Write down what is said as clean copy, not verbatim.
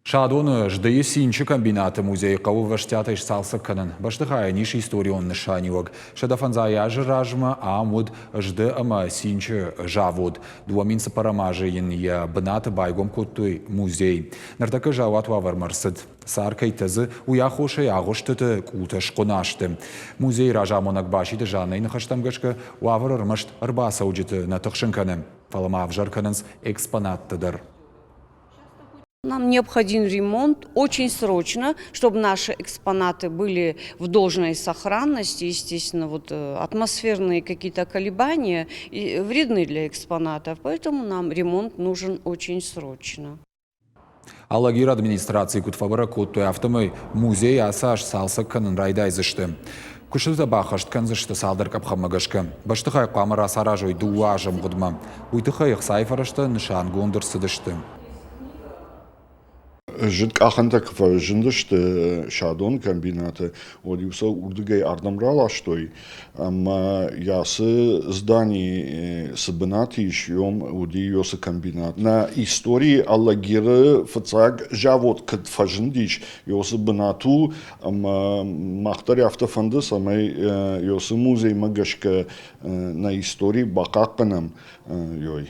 Садоны здыйы цинчы комбинаты музейы хъӕуы ӕвӕстиатӕй сцалцӕг кӕнын. Бӕстыхайӕн ис историон нысаниуӕг. 105 азы размӕ ам уыд зды ӕмӕ цинчы завод. 2004 азы йын йӕ бынаты байгом кодтой музей. Ныртӕккӕ заууат уавӕрмӕ ӕрцыд. Цар кӕй тӕдзы, уый аххосӕй агъуыстыты къултӕ схъуына сты. Музейы разамонӕг Баситы Жаннӕйы ныхӕстӕм гӕсгӕ, уавӕр ӕрмӕст ӕрбацӕуджыты нӕ тыхсын кӕны, фӕлӕ ма ӕвзӕр кӕнынц экспонаттӕ дӕр. Нам необходим ремонт очень срочно, чтобы наши экспонаты были в должной сохранности. Естественно, вот атмосферные какие-то колебания вредны для экспонатов, поэтому нам ремонт нужен очень срочно. Алагиры администрацийы куыд фӕбӕрӕг кодтой, афтӕмӕй музей ацы аз цалцӕг кӕнын райдайдзысты. Куыстытӕ баххӕст кӕндзысты цалдӕр къӕпхӕнмӕ гӕсгӕ. Бӕстыхай хъуамӕ рацаразой дыууӕ азы ӕмгъуыдмӕ. Уый тыххӕй ӕхцайы фӕрӕзтӕ нысангонд ӕрцыдысты. Зыд къахӕнтӕ куы фӕзындысты Садоны комбинаты, уӕд-иу сӕ уырдыгӕй ардӕм раластой ӕмӕ йӕ ацы здани цы бынат ис, уым уыди уыцы комбинат. Нӕ историйы Алагиры фыццаг завод куыд фӕзындис, уыцы бынат у ӕмӕ мах дӕр афтӕ фӕнды, цӕмӕй уыцы музеймӕ гӕсгӕ нӕ истори бахъахъхъӕнӕм. Ой.